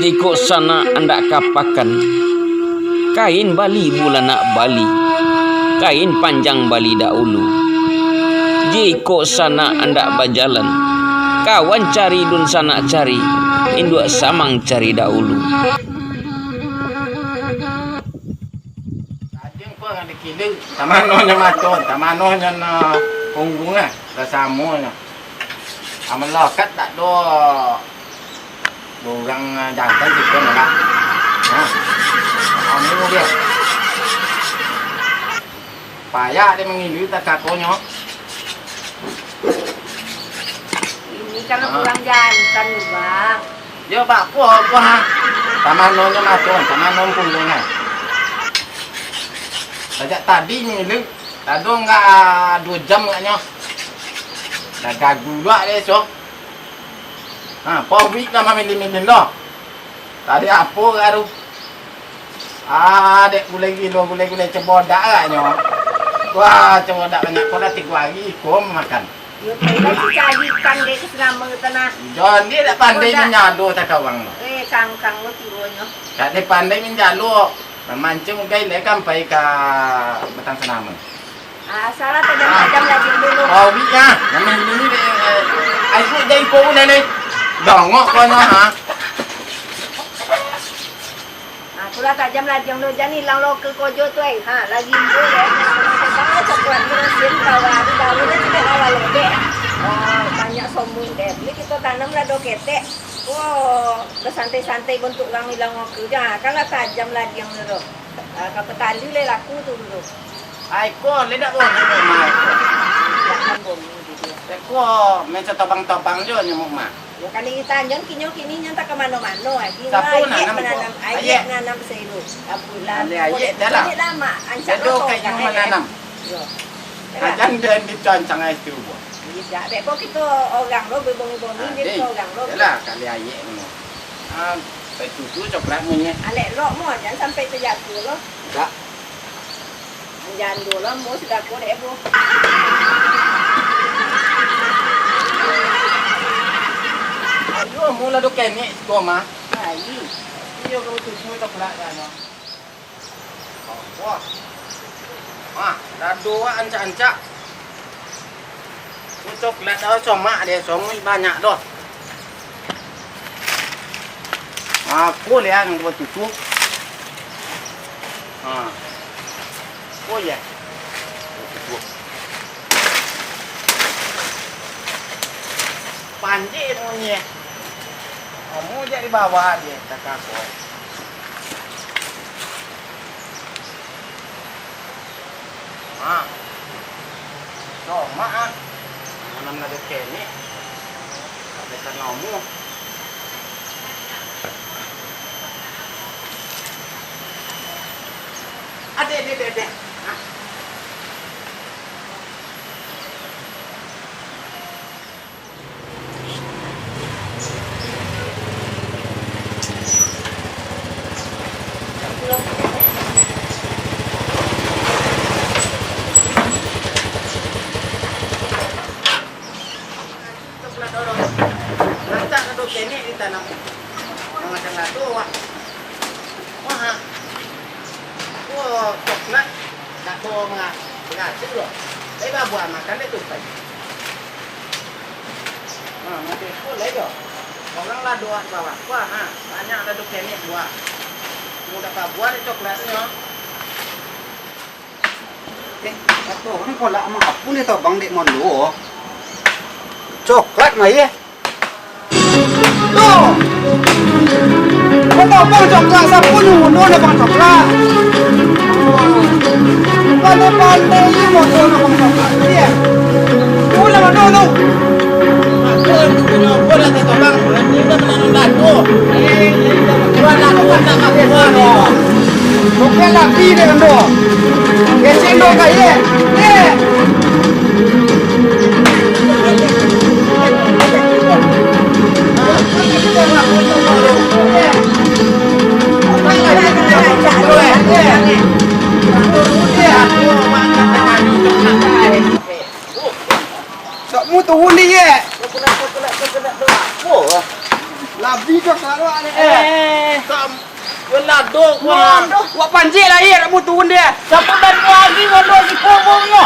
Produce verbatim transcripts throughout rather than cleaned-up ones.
Jikok sanak andak ka pakan, kain bali bulanak bali, kain panjang bali dahulu. Jikok sanak andak bajalan, kawan cari dunsanak cari, induak samang cari dahulu. Daging ko nan dikilik, tamanonyo mato, tamanonyo na punggung ah, basamonyo. Amun lokat tak do, urang, ah, jantan siko nak. Nah, amun dia. Payah dia mangilu tak kakonyo. Ini kalau Ah. kurang jantan, Bang. Yo, bak apo, apo, ha? Tamanonyo mato, tamanon punggung, ha? Sajak tadi ngilu, tado ndak duo jam agaknyo. Lah gagu juo dek so. Ha, pabrik lah mamilih-milih lo. Tadi apo agak tu? Ah, dek gulai gilo, gulai-gulai cebodak agaknyo. Wah, cebodak banyak ko lah tigo ari iko makan. Yo, pandai cari ikan dek ka selama tu nah. Jon, dia dak pandai Bodak. Manjalo takawang tu. Eh, kangkang lo tironyo. Dak dia pandai manjalo. Mamancing ugai le kan pai ka batang sanama. Ah, salah tajam-tajam lagi dulu. Oh, wi ah. Nama ini ni, eh, eh, ai ku jai ko ulele. Dongok ko nyo, ha. Ha, tu lah tajam ladiang tu, jan ilang lo ka kojo tu, ai. Ha, lagi imbau, ai. Sabab cakua ni rasin, bawa tu daun ni cakap bawa lobek. Oh, banyak sombong deh. Beli kito tanam lado ketek. Oh, basantai-santai bantuak urang ilang lo ka. Jan, kan lah tajam ladiang tu tu. Ha, ka patali lai laku tu dulu. Ai ko, lai dak bono, Mak, ai ko. Dak kan bono, gitu. Ai ko, main satobang-tobang jo nyo, Mak. Yo, kan ditanyo, kinyo kini nyo tak ka mano-mano, lagi. Siapo ayek nanam ko? Mananam, ayek. Ayek nanam sairu. Apulah. Alai ayek, dah lah. Lah, Mak. Ancak lo kayu mananam. Yo. Dah lah. Ajan den dicancang ai tu, Bu. Idak, dek ko kito urang lo, bebongi-bongi, ah, dek kito urang lo. Dah lah, kali ayek ni. Ah, pai tutu coklat munyi. Alek lok mo, jan sampai tajago lo. Dak. Jando lah, mo sudah ko dek, Bu. Ayo, mo lah do kenek siko mah. Ai. Iyo, kamu tuju coklat kan. Wah. Mah, dado wak ancak-ancak. Coklat dah somak dia, somak banyak doh. Aku lihat yang buat tutu. Ha. Oh ya. Panjik munyi. Kamu jadi bawa dia, kakak kau. Ha. Somak ah. Manam lado kenek. Tapi kan nomu. Ade, ade, ade, ade. Ha. Coklat dorong. Lantak ka doh kenek ditanam. Mamakan lado, wak. Wah. Wah, coklat. Dak ko manga-, mangacu doh. Tapi babuah makan dek tupai. Ha, mati pun lai doh. Orang lado wak bawah. Wah, ha. Banyak lado kenek buah. Mudah babuah dek coklatnyo. Eh, kato urang kolak mah apo ni tobang dek mondo? Coklat mah, ye. Tuh. Kau tobang coklat, sapo nyo mondo tobang coklat? Pandai-pandai ni mondo tobang coklat, ye. Ulah mondo tu. Bukan lagi dia tu. Kecil dong kaya. Eh. Sok mu turun dia. Labi jo kalau ada. Eh. Kam, yo lado, wah. Wah, panjek lah, iya, nak turun dia. Siapa bantu lagi, wah, lo si kobongnyo.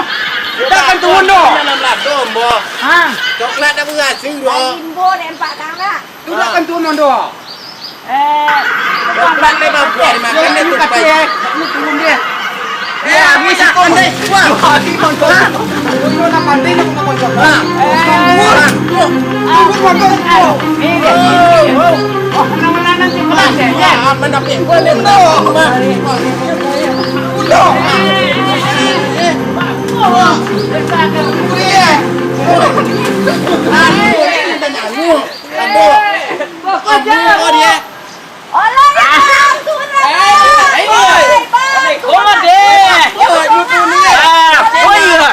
Dak kan turun doh. Dalam lado, Mbok. Ha. Coklat dah berhasil, doh. Limbo dek empat tang dah. Tu dak kan turun doh. Eh, coklat ni bagus, dimakan dia tu, Pak. Nak turun dia. Eh, aku tak pandai. Wah, aku tak pandai. Aku tak pandai nak makan coklat. Ah. Eh. Turun, turun, turun. Ni dia. Oh, oh. Oh, mana-mana nanti pulang dia, ya. Ah, mana pergi? Boleh, no. Udah. Boleh. Ah, ni dia. Aduh. Aduh, kau dia. Alah, ya, ampun, eh, eh, eh, kau deh. Ah, oh iya.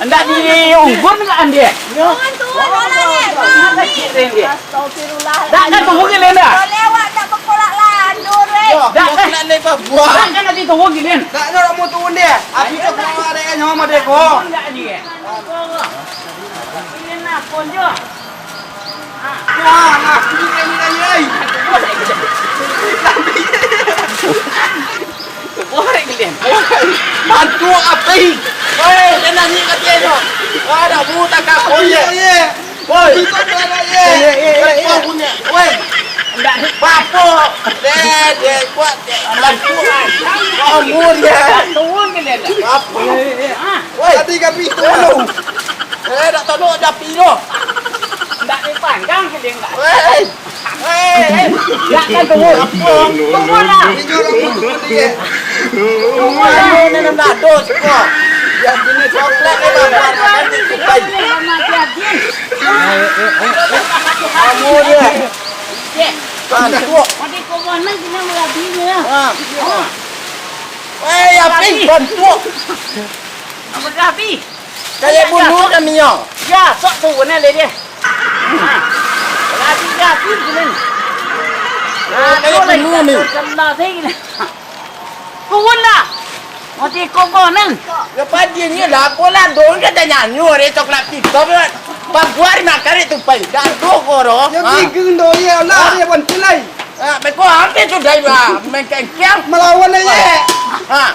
Hendak diunggun kan dia? Jangan turun, alah, ya, kami. Astagfirullahaladzim. Dak kan turun ke, Lenda? Boleh awak tak berkolak landur, weh? Dak kan? Dak kan nanti turun ke, Len? Dak ada orang mau turun dia. Habis tu keluar dia, nyawa merdeka. Turun nggak dia? Ini nak pun je. Wah, nah, ini, ini, ini, ai. Bantu api. Hei, kena ni kata dia. Ada buta kau. Oh, iya, iya. Woi. Buta kau, iya. Iya, iya, iya, iya. Kau punya. Woi. Enggak. Bapo. Deh, deh, kuat, deh. Bantu. Kamu dia. Turun ke dia? Apa? Iya, iya, iya. Ah. Woi. Tadi kami turun. Eh, dak tolok dah piro. Ndak dipanggang, dia ndak. Hei. Hei, hei. Ndak kan tunggu. Tunggu lah. Tunggu lah. Ini ndak dos kok. Yang jenis coklat ni, Bang. Kamu dia. Bantuk. Mati kau mana kena merabinya. Ha. Hei, api bantuk. Apa api? Kayak bunuh kami, yo. Ya, sok turun lah dia. Ha. Lagi, lagi, gini. Ha, kayak bunuh ni. Kena sih, gini. Turun dah. Mati kau kau, neng. Ya, padian ni lah. Aku lah, dong, kata nyanyi, orang coklat hitam, ya. Baguah dimakan itu, pai. Dah, doh, koro. Ya, ha. Tiga, doh, ya, lah, ha. Dia bantu, lai. Ah, beko hampir sudah iba, main kengkeng. Melawan aja. Ha.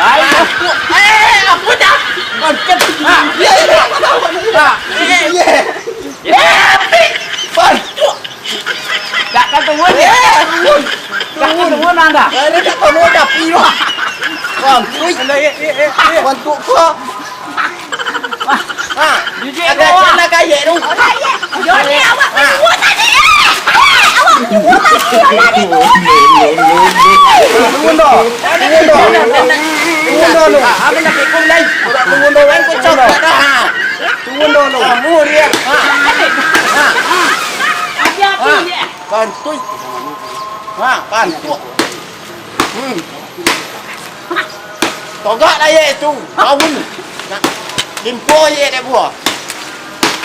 Ai, aku, eh, aku dah. Kocok. Ha. Iya, iya, melawan aja. Ha. Iya. Iya. Bantu. Dak kan turun. Eh, turun. Dak kan turun anda. Ada tak turun dah piro. Bantu. Iya, iya, iya, iya. Bantu ko. Ha, jijik agak kau, ah. Kena kayek tu. Kayek. Yo, ni awak berdua tadi, eh. Eh, awak berdua tadi, yo, lari turun, eh. Turun dah. Turun dah. Turun dah lu. Ha, apa nak ikut lai? Turun dah. Kan kau cakap dah, ha. Turun dah lu. Kamu dia. Ha. Ha. Ada api dia. Bantu. Ha, bantu. Hmm. Togak lah ye tu. Baun. Nak limpo ye dek buah.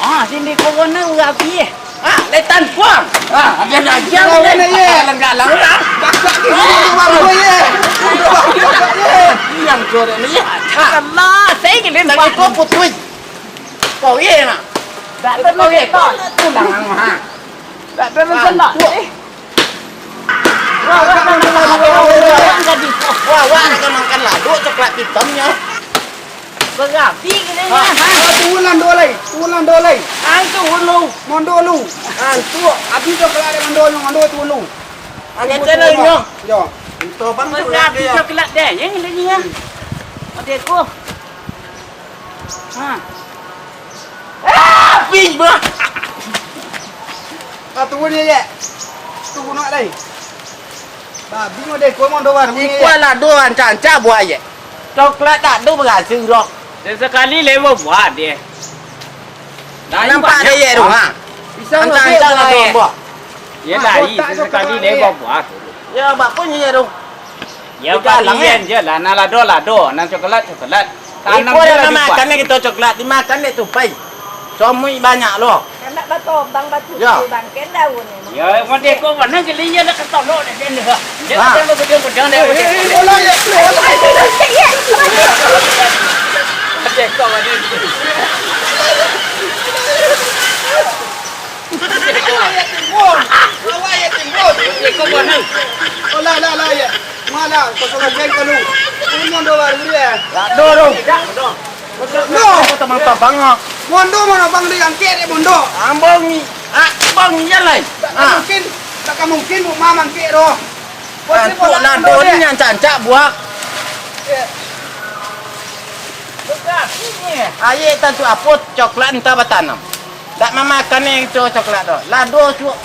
Ah, sini corona udah habis. Ah, letan puang. Ah, ada lagi yang lawan ye. Galang-galang lah. Bapak ni baru ye. Baru ye. Yang corek ni. Ah. Allah, saya gilin. Tapi kau putui. Kau ye nak. Tak ada kau ye. Tulang ha. Tak ada nak. Eh. Wah, wah, nak makan laduk coklat hitamnya. Berapi kena ha. Ha. Ah, turun lah, dua lai. Turun lah, dua lai. Antu lu. Mondo lu. Antu. Habis coklat ada mondo, mondo turun lu. Angkat turun, channel turun, nyo. Yo. Itu bang tu. Berapi ya. Coklat deh, yang ini ya. Ada ko. Ha. Ah, pih, bah. Ah, turun ni, ye. Turun nak lai. Babi mo deh, kau mau doar. Ikua lah doar, ancak-ancak buah, ye. Coklat tak tu berhasil, bro. Sesekali lewo buah dia. Nampak dia, ye, tu, ha. Ancak-ancak lah doar buah. Ya, dari sesekali lewo buah. Ya, bak pun, ye, tu. Ya, palian je lah, nan lado-lado, nan coklat-coklat. Tanam je lah di makan lagi tu coklat, dimakan dek tupai. Somui banyak lo. Anak batobang batu ya. Bangke daun ni. Ya, mode ko mana geli ya nak ketolok dek dia. Dia ha. Ada lo gedang-gedang dek. Eh, eh, eh, eh, eh, eh. Mode ko mana. Lah, lah, ya. Malah, kosong aja kalu. Ini mondo baru dia. Lado tu. Mondo. Mondo. Mondo mana bang dia angkek dia mondo. Ambang ni. Ah, bang ni jalan. Tak mungkin, tak mungkin bu mama angkek doh. Antuk lado ni yang cancak buah. Ya. Ayek tantu apo coklat entah batanam. Dak mamakan ni co-, coklat tu. Lado cuak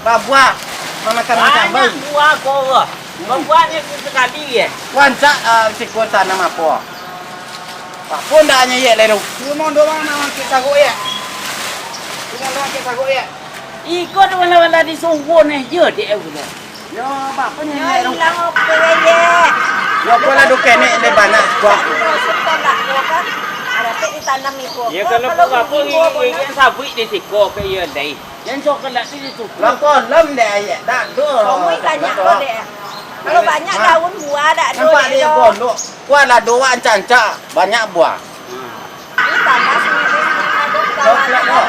babuah mamakan macam banyak bayi. Buah ko. Hmm. Babuah ni sakali ye. Wancak, ah, siko tanam apo? Apo ndak nyo ye lai tu? Cuma ndo bang nak angkek sagok ye. Cuma ndo angkek sagok ye. Iko tu wala-wala di sungguh ni je dek aku tu. Yo, bapa ni. Yo, ilang apa ye? Yo, apa lah duke ni, ni banyak juga. Ada pek ditanam iko. Ya, kalau apa ni, ini sabuik di siko ke ye dai. Yang coklat tu itu. Lah kolam deh ayek, dak do. Kamu tanya kau deh. Kalau banyak daun buah dak do. Nampak deh di pondok. Kuat lah doa cancak, banyak buah. Ini tambah sini deh. Ada. Coklat kau.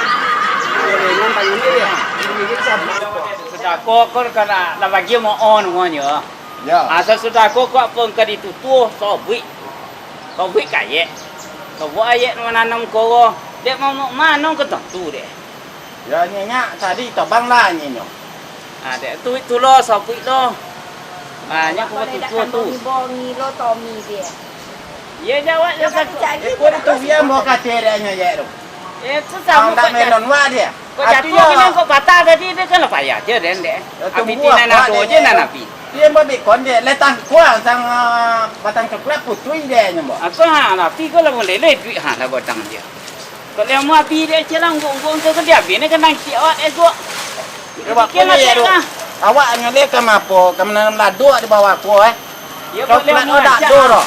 Sudah kau kan nak lah bagi mau on semuanya. Ya. Asal sudah kau kau pun ka ditutuh sobik. Sobik kayek. Sobik ayek nanam koro. Dek mau mano ke tentu deh. Ya, nyenyak tadi tobang lah nyenyo. Ah, dek tu, tu lo, sabuik lo. Ah, nyo kuat tu, tu. Bongi lo, Tommy dia. Ye, jawab je satu. Iko tu dia mau kate dia nyo ye tu. Eh, tu sama kok melon wak dia. Kok jatuh kena kok patah tadi dia kan lah payah je den dek. Api tinan ado je nan api. Dia mau bikon dia, letang kuang sang, ah, batang coklat putui dia nyo, Mbok. Aku ha, api ko lah boleh leh duit ha lah godang dia. Kok dia mau api dia je lah, ungguk-ungguk tu kan dia api ni kan nang ciak awak esok. Dia buat pun dia tu. Awak nyo leh ka mapo, ka mananam lado di bawah ko, eh. Coklat tu dak ado doh.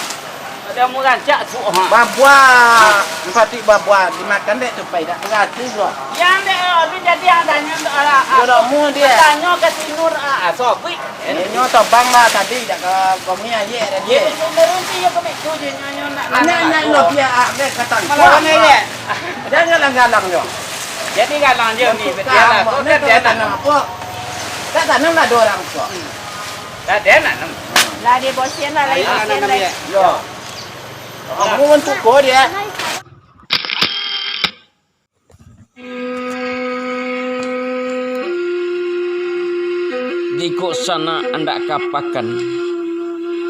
Ada murancak tu, ha. Babuah, empati babuah, dimakan dek tupai dak berarti doh. Yang dek, oh, tu jadi yang tanya tu, ah, ah. Yo, dak mu dia. Tanyo ka sinur, ah, ah, sobik. Inyo tobang lah tadi, dak ka komi ayek tadi. Ye, itu merunti yo kami tu je, nyo, nyo nak. Anak-anak lo dia, ah, dek katang. Malah ramai ye. Janganlah galang yo. Jadi galang je ni, betul lah. Kau kan dia tanam apa? Tak tanam lah dua orang tu. Lah, dia nak nem. Lah, dia bosen lah, lagi bosen lah. Yo. Kamu untuk kau dia. Jikok sanak andak ka pakan,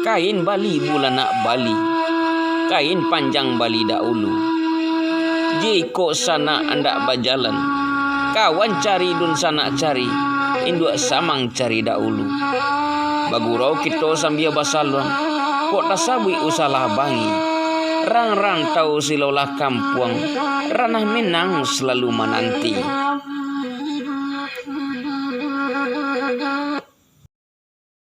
kain bali bulanak bali, kain panjang bali dahulu. Jikok sanak andak bajalan, kawan cari dunsanak cari, induak samang cari dahulu. Bagurau kito sambia basaluang, kok tasabuik usahlah bangi. Rang-rang tau silolah kampuang, ranah Minang salalu mananti.